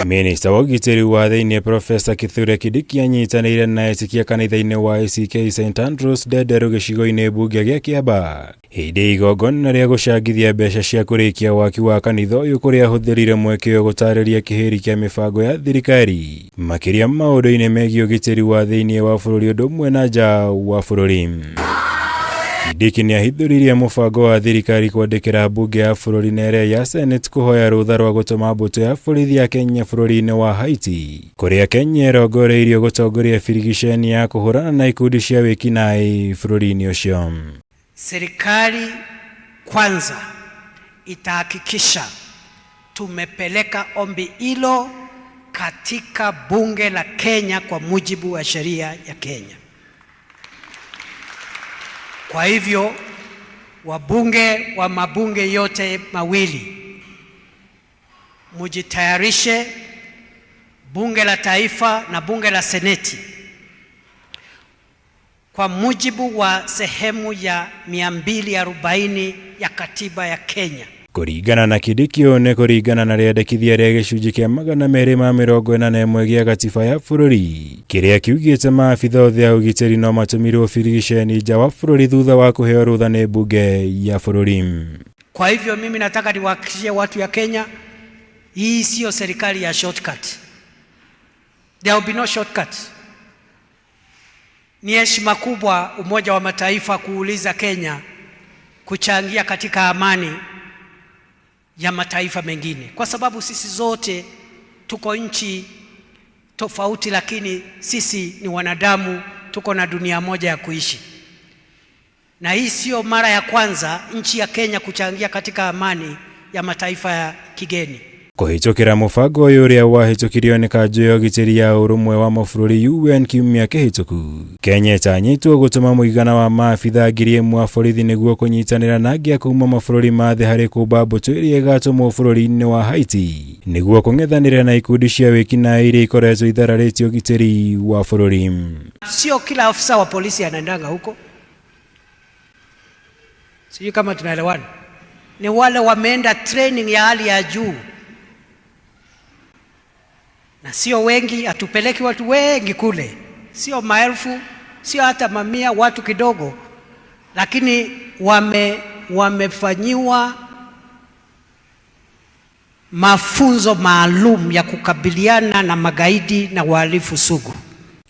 Minista wa ũgitĩri wa thĩinĩ Profesa Kithure Kindiki anyitanĩire na etĩkia kanitha-inĩ wa ACK St Andrews Ndenderu gĩcigo-inĩ mbunge gĩa Kĩambaa hĩndĩ ya igongona rĩa gũcangithia mbeca cia kũrĩkia waki wa kanitha ũyũ, kũrĩa ahũthĩrire mweke ũyũ gũtarĩria kĩhĩri kĩa mĩbango ya thirikari makĩria maũndũ-inĩ megiĩ ũgitĩri wa thĩinĩ wa bũrũri ũndũ ũmwe na nja wa bũrũri. Kindiki nĩ ahithũririe mũbango wa thirikari kwandĩkĩra mbunge ya bũrũri na ĩrĩa ya Senate kũhoya rũtha rwa gũtũma mbũtũ ya borithi ya Kenya bũrũri-inĩ wa Haiti, kũrĩa Kenya ĩrongoreirio gũtongoria birigiceni ya kũhũrana na ikundi cia wĩkinaĩ bũrũri-inĩ ũcio. Serikali kwanza itahakikisha tumepeleka ombi hilo katika bunge la Kenya kwa mujibu wa sheria ya Kenya. Kwa hivyo, wabunge wa mabunge yote mawili, mujitayarishe, bunge la taifa na bunge la seneti, kwa mujibu wa sehemu ya 240 ya katiba ya Kenya. Kũringana na Kindiki, ũũ nĩ kũringana na rĩandĩkithia rĩa gĩcunjĩ kĩa 241 gĩa gatiba ya bũrũri, kĩrĩa kiugĩte maabitha othe a ũgitĩri no matũmirwo birigiceni nja wa bũrũri thutha wa kũheo rũtha nĩ mbunge ya bũrũri. Kwa hivyo mimi nataka niwahakikishie watu ya Kenya, hii sio serikali ya shortcut. There will be no shortcut. Ni heshima kubwa Umoja wa Mataifa kuuliza Kenya kuchangia katika amani ya mataifa mengine, kwa sababu sisi zote tuko nchi tofauti, lakini sisi ni wanadamu, tuko na dunia moja ya kuishi. Na hii sio mara ya kwanza nchi ya Kenya kuchangia katika amani ya mataifa ya kigeni. Kũhĩtũkĩra mũbango ũyũ, ũrĩa wahĩtũkirio nĩ kanjũ ya ũgitĩri ya Ũrũmwe wa Mabũrũri UN kiumia kĩhĩtũku, Kenya ĩtanyĩtwo gũtũma mũigana wa maabitha 1000 a borithi nĩguo kũnyitanĩra na angĩ a kuma mabũrũri ma thĩ harĩ kũmba mbũtũ ĩrĩa ĩgatũmwo bũrũri-inĩ wa Haiti nĩguo kũng'ethanĩra na ikundi cia wĩkinaĩ iria ikoretwo ithararĩtie ũgitĩri wa bũrũri. Sio kila afisa wa polisi anaendanga huko, sijui kama tunaelewana. Ni wale wameenda training ya hali ya juu, na sio wengi. Hatupeleki watu wengi kule, sio maelfu, sio hata mamia, watu kidogo, lakini wamefanyiwa mafunzo maalum ya kukabiliana na magaidi na wahalifu sugu.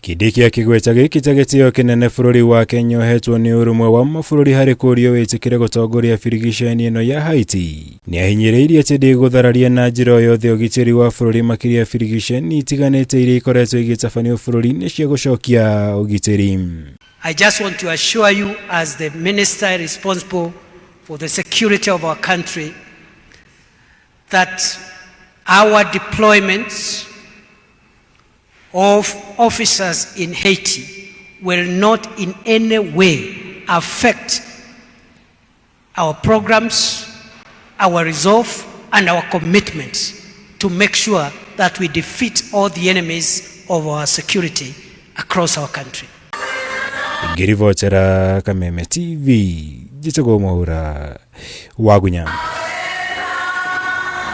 Kindiki akĩgweta gĩkĩ ta gĩtĩo kĩnene bũrũri wa Kenya ũhetwo nĩ Ũrũmwe wa Mabũrũri harĩ kũũrio wĩtĩkĩre gũtongoria birigiceni ĩno ya Haiti, nĩ ahinyĩrĩirie atĩ ndĩgũthararia na njĩra o yothe ũgitĩri wa bũrũri, makĩria birigiceni itiganĩte iria ikoretwo igĩtabanio bũrũri-inĩ cia gũcokia ũgitĩri. I just want to assure you, as the minister responsible for the security of our country, that our deployments of officers in Haiti will not in any way affect our programs, our resolve, and our commitments to make sure that we defeat all the enemies of our security across our country. Ngĩribotera Kameme TV, njĩtagwo Mwaura Wagunya.